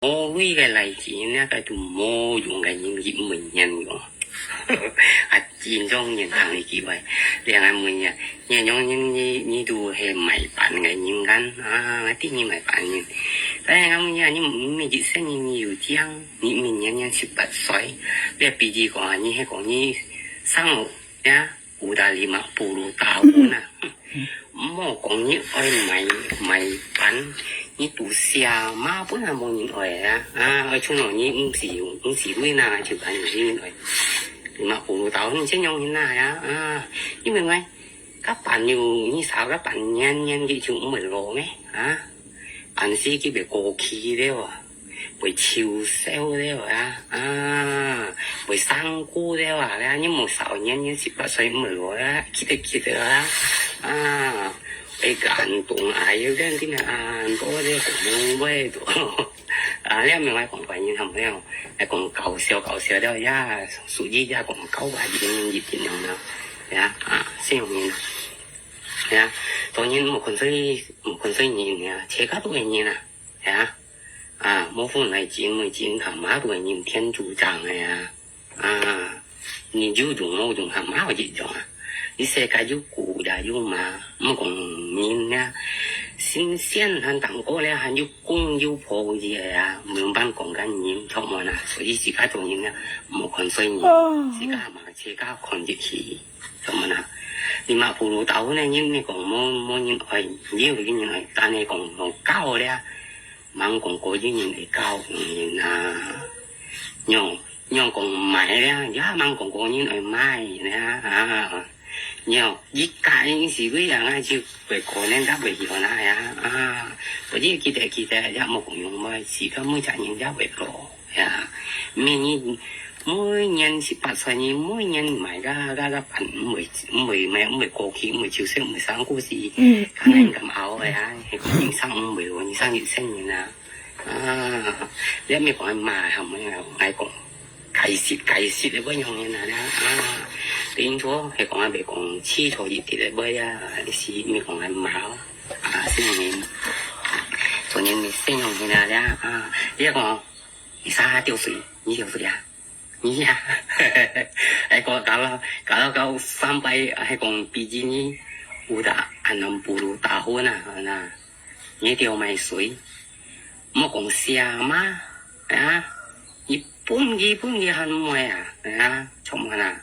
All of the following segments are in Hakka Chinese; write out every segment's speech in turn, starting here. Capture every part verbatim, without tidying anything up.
無為个來錢，該个都無用个，人佢毋會念用。啊，真正念通你機會，兩个問呀，念用人你你都係賣飯个人間啊，第二賣飯人。但係我問呀，你毋係一生人你有講，你毋係年年十八歲，你比如講啊，你係講你生活呀？ Udah lima puluh tahun啊，莫講你愛賣賣飯，你都寫嘛本來無人愛啊，啊，愛像你毋是毋是為哪就辦有人愛，lima puluh tahun你先用人哪呀，啊，因為我，該飯又你少个飯年年佢就毋會老咩，啊，飯時佢會過期了啊。 會臭餿了啊，啊，會生菇了啊，你莫少年年十八歲毋會老啊，記得記得啊，啊，會感動啊，有个人啊，多个講會多。啊，你毋愛講怪人，他們要來講搞笑搞笑了呀，屬於也講搞怪人一點樣啊，呀，啊，這樣人啊，呀，當然莫看衰，莫看衰人呀，自家都係人啊，呀。 啊，無分來錢，為錢行馬路个人天主長个啊，啊，你有用無用行馬路一樣啊，你世界有苦也有嘛，毋講人啊，新鮮還當過了，還有公有婆个啊，毋用辦講个人，著無啦？所以自家做人啊，莫看衰人，自家嘛，自家看得起，著無啦？你嘛不如到呢，人你講無無人愛，有人愛，但係講無夠了。 吂講過有人會教人啊。仰仰講賣了，也吂講過有人愛賣了啊。仰一家人是為了啊，就會可能他會有那呀啊。所以記得記得，也莫講用賣，自家每隻人也會老呀。每日每年十八歲，你每年賣个个个飯，毋會毋會賣，毋會過期，毋會臭餿，毋會生菇，是可能咁好个啊。係講人生毋會老，人生一生人啊。 啊，你毋係講賣，還毋係愛講解釋，解釋个，毋用个啦，啊，變做係講啊，袂講清楚一點个，毋啊，你是毋係講愛賣哦，啊，先用个，做人你先用个啦，啊，你講，你啥掉水，你掉水啊？你啊，哎，講，搞到，搞到，搞到三百，還講比基尼，有的，安能不如打昏啊，那。 你就買水，莫講寫嘛，啊，你分佢分佢還買啊，啊，著無啦？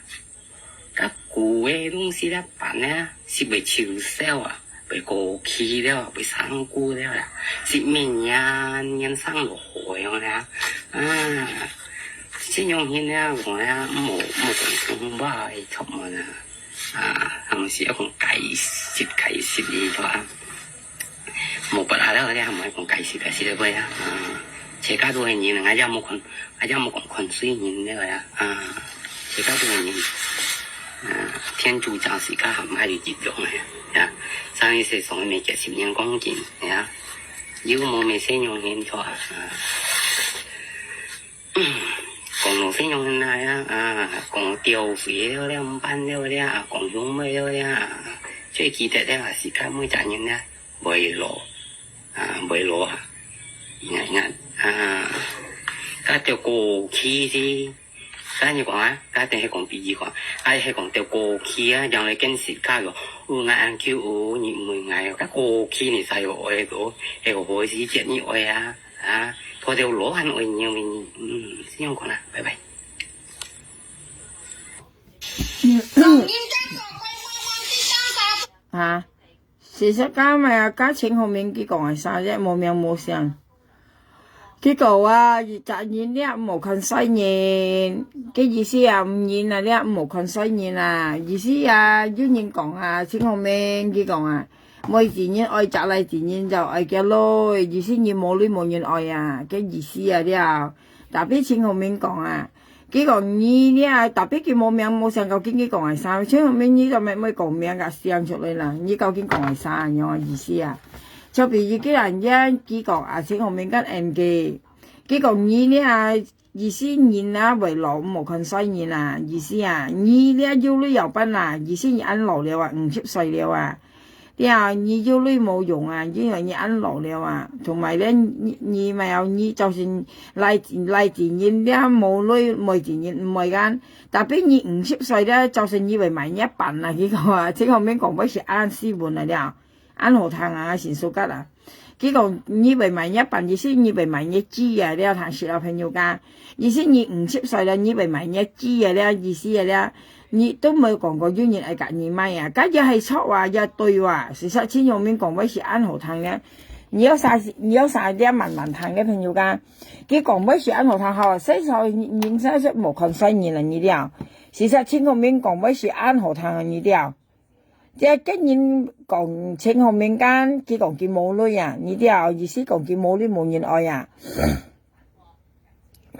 該舊个東西咧辦咧，係會臭餿啊，會過期了，會生菇了啦，係毋係年年生落雨樣啦？啊，這種人咧，講咧，莫莫講空話，著無啦？ 啊，還毋係愛講解釋解釋佢，著啊？無法啊，了，你還毋愛講解釋解釋个話啊？啊，自家都係人，𠊎也無看，𠊎也無講看衰人了呀，啊，自家都係人，啊，天主教自家還毋愛有一樣个呀，上一世上个幾十年講緊呀，有無咩細人人，著啊？啊。 講老實用个啊，啊，講掉水了了，毋辦了了，啊，講用無了了，啊，最記得了，啊，自家每隻人啊，會老，啊，會老啊，你看，你看，啊，該條過期是，該你講啊，該等係講比喻講，啊，係講條過期啊，將來見自家喲，哦，𠊎恁久哦，你毋會愛哦，該過期你才有愛哦，係何時節你愛啊？ 啊，拖條羅漢愛尿味，嗯，先用講啦，拜拜。啊，事實講嘛，甲陳鴻明佢講个啥，也無名無姓。佢講啊，一隻人了，毋好看衰人。个意思啊，毋認啊，了，毋好看衰人啊。意思啊，有人講啊，陳鴻明佢講啊， 無一人愛，食來一人就愛佢來，意思你無鐳無人愛啊，个意思啊了。Tapi陳鴻明講啊，佢講你了，tapi佢無名無姓，究竟佢講个啥？陳鴻明你做麼毋講名甲姓出來啦？你究竟講个啥樣意思啊？就比如既然佢講啊，陳鴻明跟N K，佢講你了， 意思人啊，會老，毋好看衰人啊，意思啊，你這有鐳有辦啦，意思你恁老了啊，五十歲了啊，對啊，你有鐳無用啊，因為你恁老了啊。同埋咧，你，你嘛有你造成倈，倈子人咧無鐳，妹子人毋會恁。Tapi你五十歲咧，造成你會買一半啊，佢講啊，這方面講會係恁斯文啊了，恁好聽啊，成熟个啊。佢講你會買一半，意思你會買一支啊，了，聽識啊，朋友家，意思你五十歲了，你會買一支啊，了，意思啊，了。 你都無講過有人愛佮你買啊，該也係錯啊，也對啊。事實陳永明講話係恁好聽个，你有啥，你有啥咧慢慢聽个朋友家，佢講話係恁好聽吼，所以說人，人生係無看衰人啊，你了。事實陳永明講話係恁好聽啊，你了。這个人講陳永明間，佢講佢無鐳啊，你了，意思講佢無鐳無人愛啊。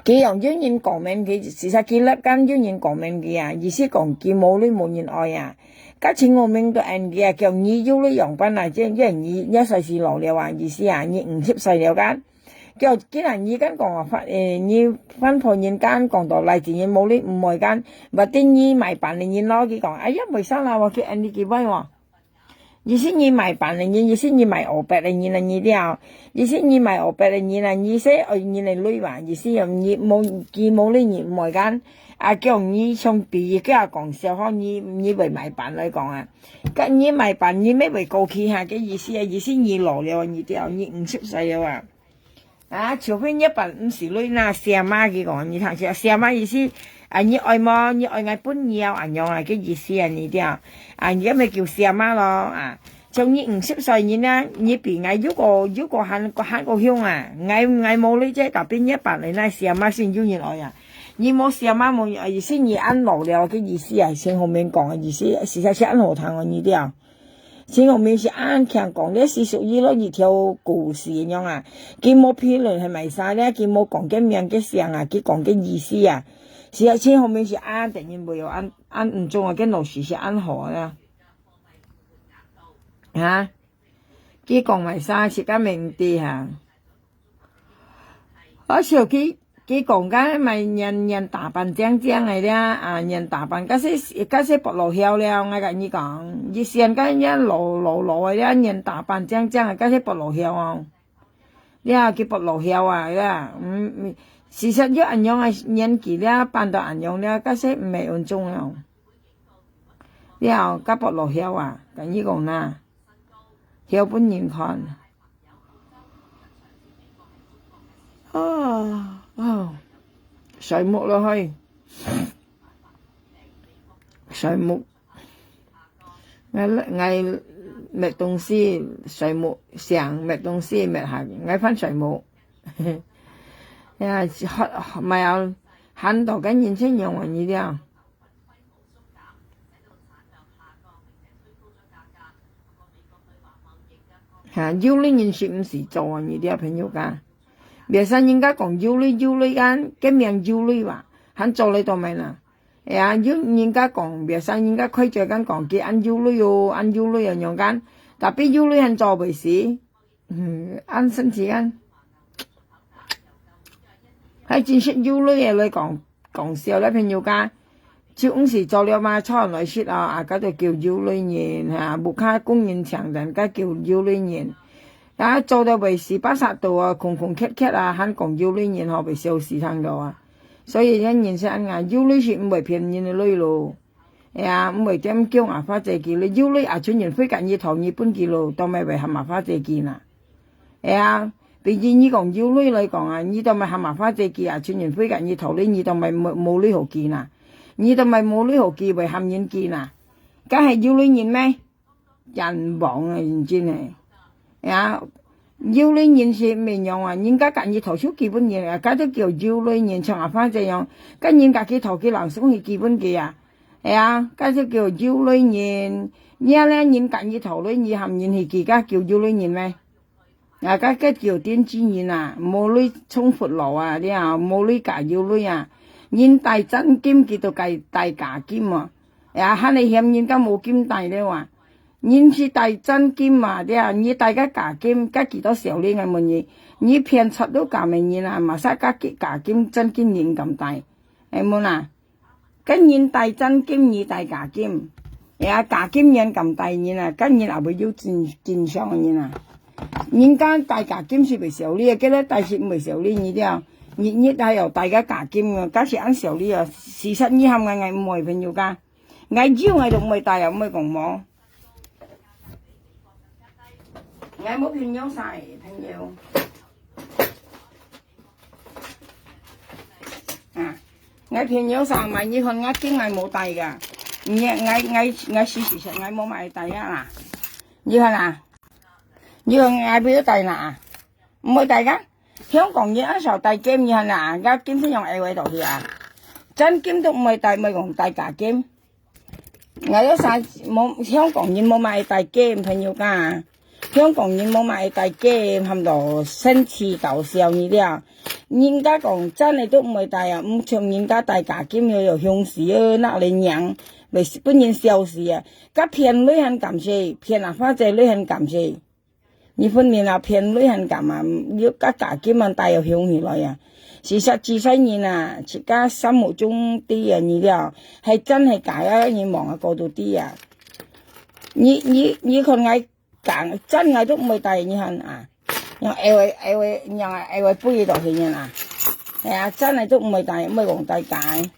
佢用有人講明佢，事實佢立間有人講明佢啊，意思講佢無鐳無人愛啊。該陳永明都恁樣啊，講你有鐳樣般啊，這，這你也算是老了啊，意思啊，你五十歲了間。叫，既然你間講啊，番，誒，你番婆人間講到倈子人無鐳毋愛間，berarti你買辦个人咯，佢講，哎呀，為啥啦，我去恁樣佢買哦。 意思你買辦个人，意思你買obat个人啊，你了。意思你買obat个人啊，你係愛人个鐳吧？意思你無，佢無鐳你毋愛間。啊，叫你像比喻个講笑吼，你，你會買辦來講啊。該你買辦，你乜會過去哈，个意思啊，意思你老了，你了，你五十歲了啊。 啊，除非你辦毋係鐳那，siapa佢講，你聽下，siapa意思，啊，你愛無？你愛𠊎分你啊，恁樣啊，个意思啊，你了。啊，你乜叫siapa咯，啊，像你五十歲人啊，你比𠊎又過，又過還，還過凶啊，𠊎，𠊎無鐳這，tapi你辦个那siapa先有人愛啊。你無siapa無人愛，意思你恁老了，个意思啊，先後面講个意思，事實係恁好聽哦，你了。 陳永明係恁聽講，這係屬於落一條故事樣啊。佢無評論係麼儕咧，佢無講个名个姓啊，佢講个意思啊。係啊，陳永明係恁，等於會有恁，恁毋中啊，个老師係恁好啊。哈？佢講麼儕，自家毋知哈。 好笑，佢，佢講个麼人，人打扮靚靚个咧，啊，人打扮，該係，該係發老嬈了，𠊎佮你講，以前該人老，老，老个咧，人打扮靚靚个，該係發老嬈哦。了，佢發老嬈啊，了，嗯，嗯，事實又恁樣个年紀了，扮到恁樣了，該係毋係運動了。了，該發老嬈啊，佮你講啦，嬈分人看。 啊，啊，睡目了嘿。睡目。𠊎，𠊎搣東西，睡目醒，搣東西，搣下，𠊎翻睡目。呀，係，係，無有，喊到个人盡用啊，你了。 哈，有鐳人係毋使做啊，你這朋友家。別儕人家講有鐳，有鐳間，个名有鐳哇，還做得到咩啦？哎呀，有人家講，別儕人家開嘴間講，佢恁有鐳哦，恁有鐳哦，樣間，tapi有鐳還做袂死。 嗯，恁神奇啊！還真實有鐳个來講，講笑咧，朋友家，就毋使做了嘛，坐來食啊，啊，該就叫有鐳人，哈，屋下工人請人，該叫有鐳人。啊，做到袂死，巴煞到啊，空空缺缺啊，還講有鐳人吼，會笑死聽到啊。所以人人係恁樣，有鐳係毋會騙人个鐳咯。 哎呀，毋會點叫阿花姐佢咧，有鐳阿春人會佮你討，你分佢咯，當然會喊阿花姐佢啦。哎呀，比如你講有鐳來講啊，你當然喊阿花姐佢，阿春人會佮你討咧，你當然無，無鐳好佢啦。你當然無鐳好佢，會喊人佢啦。該係有鐳人咩？ 冤枉啊，認真个。呀，有鐳人係毋會樣啊，人家佮你討手機分人啊，該就叫有鐳人，像阿花姐樣，該人家佢討佢人送去寄分佢啊。哎呀，該就叫有鐳人。你啊，人家佮你討鐳，你喊人去寄，該叫有鐳人咩？ 啊，該个叫電子人啊，無鐳充佛羅啊，你啊，無鐳加有鐳啊。人帶真金，佢都該帶假金啊。啊，還係嫌人家無金帶了啊。人係帶真金嘛，你啊，你帶个假金，該幾多少鐳？𠊎問你，你騙出都假个人啊，嘛煞該假金真金人敢帶？𠊎問啊， 該人帶真金，你帶假金。哎呀，假金人敢戴人啊，該人也會有真，真相个人啊。人家戴假金是會笑你个，該个戴是毋會笑你，你了。日日還有戴个假金啊，該是恁笑你啊。事實你喊𠊎，𠊎毋會，朋友家。𠊎有，𠊎都毋會戴啊，毋會講無。𠊎無朋友啥个，朋友。 啊，𠊎朋友上買，你看𠊎金𠊎無戴个，你，𠊎，𠊎，𠊎試試先，𠊎無買戴个啦。你看啊，你看𠊎無戴啦，毋會戴个。香港人恁少戴金，你看啊，𠊎金係用挨挨落去啊，真金都毋會戴，毋會講戴假金。 𠊎有啥，無，香港人無嘛會戴假，朋友家。香港人無嘛會戴假，喊到生趣搞笑你了。人家講真个都毋會戴啊，毋像人家戴假金，又有凶死哦，那來娘，會分人笑死啊。該騙鐳還敢死，騙阿花姐鐳還敢死。 你分人啊騙鐳還敢啊，你个假金啊戴有凶起來啊。事實自細人啊，自家心目中知啊，你了，係真係假啊，你望啊過度知啊。你，你，你看𠊎假，真𠊎都毋會戴，你看啊，用挨挨挨挨，用挨挨背到去人啊。係啊，真个都毋會戴，毋會講戴假个。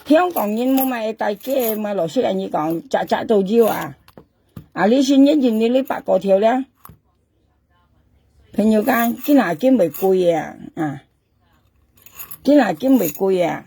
香港人無嘛會戴假，嘛老實恁樣講，隻隻都有啊。 啊，你先認認你，你八個條了。朋友講，今下金會貴啊，啊，今下金會貴啊。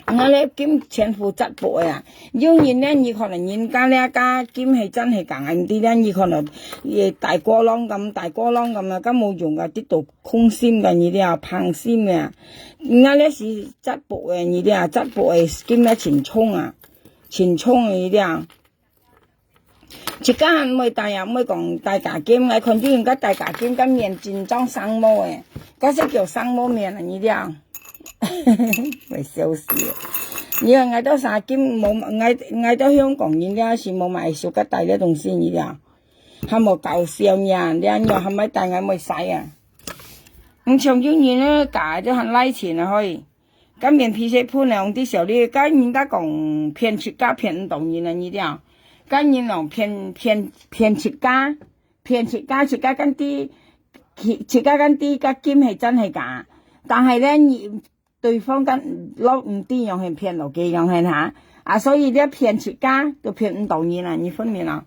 𠊎這金全部質薄个啊。有人呢，你看到人家這家金係真係假，你知呢，你看到也大過浪咁，大過浪咁啊，該無用个，跌到空心个，你這放心个。𠊎這是質薄个，你這質薄个金呢，真重啊，真重个，你這。 自家還毋會戴啊，毋會講戴假金，𠊎看到人家戴假金，該面真像生毛个，該係叫生毛面啊，你了。會笑死个。你看，𠊎到啥金無，𠊎，𠊎到香港人了，是無買手个戴這東西，你了。還無搞笑呢，你還還買戴，𠊎毋會使啊。毋像有人呢，假个都還來錢啊，嘿。 該面皮屑噴个，用啲笑你，該人家講騙自家騙毋到人啊，你了。該人講騙，騙，騙自家，騙自家，自家敢知，自家敢知該金係真係假。但係呢，你，對方敢落毋知樣係騙落去樣係哈。啊，所以你騙自家都騙毋到人啊，你分明啊。